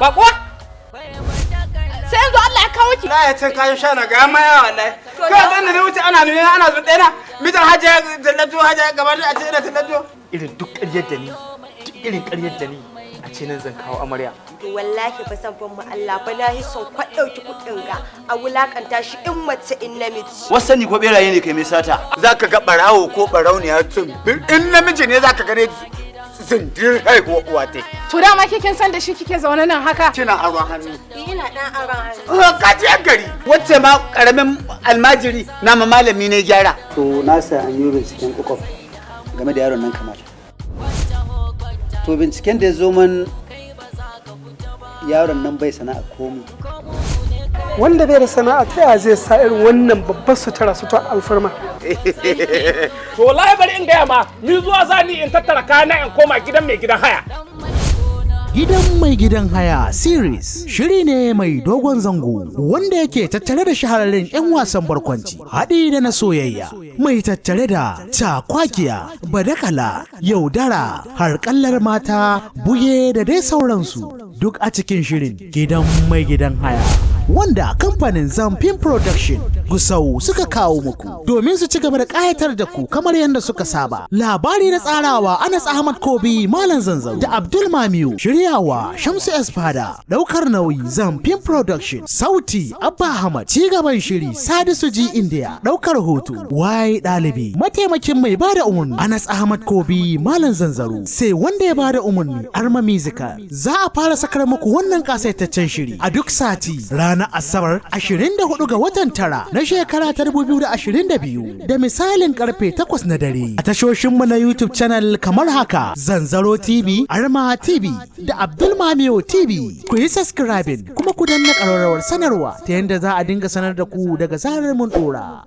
Bakuwa? Sai yanzu Allah ya kawo ki. Na ya ce kayan sha na ga maya wallahi. Kai dan da wuce ana nuna ana zuɗe na. Mitar hajiya tallato, hajiya gaba da a ce ina tallato. Irin duk ƙaryar da ni, duk irin ƙaryar da ni a ce nan zan kawo amarya. To wallahi ba zan ban mu Allah ba, na son kwaɗauki kuɗin ga a wulakanta shi, in mace in namiji. Wasani ko beraye ne kai mai sata? Zaka ga barawo ko barauniya tun in namiji ne zaka gane zindir haihuwa uwa tai. To dama ke kin san da shi kike zaune nan haka? Kina aron hannu. Ina ɗan aron hannu. Ka ji yan gari. Wacce ma karamin almajiri na ma malami ne gyara. To na sa an yi binciken kwakwaf game da yaron nan Kamal. To binciken da ya zo man, yaron nan bai sana'a komi. Wanda bai da sana'a, ta yaya zai sa irin wannan babbar sutura, sutura alfarma? To wallahi bari in gaya ma, ni zuwa za ni in tattara kayana in koma gidan mai gidan haya. Gidan Mai Gidan Haya series shiri ne mai dogon zango wanda yake tattare da shahararren 'yan wasan barkwanci haɗi da na soyayya, mai tattare da cakwakiya, badakala, yaudara, harƙallar mata, buye da dai sauransu, duk a cikin shirin Gidan Mai Gidan Haya, wanda kamfanin Zamfin Production Gusau suka kawo muku domin su ci gaba da ƙayatar da ku kamar yadda suka saba. Labari na tsarawa Anas Ahmad Kobi, Malam Zanzaro da Abdul Mamiyu, shiryawa Shamsu Esfada, ɗaukar nauyi Zamfin Production, sauti Abba Ahmad, ci gaban shiri Sadisu G India, ɗaukar hoto Y Ɗalibi, mataimakin mai bada umarni Anas Ahmad Kobi, Malam Zanzaro, sai wanda ya bada umarni Arma Musical. Za a fara sakar muku wannan kasaitaccen shiri a duk sati ranar Asabar 24 ga watan tara na shekara ta 2022 da misalin karfe 8 na dare a tashoshinmu na YouTube channel kamar haka: Zanzaro TV, Arma TV da Abdul Mamiyo TV. Ku yi subscribing kuma ku danna ƙararrawar sanarwa ta yadda za a dinga sanar da ku daga zarar mun ɗora.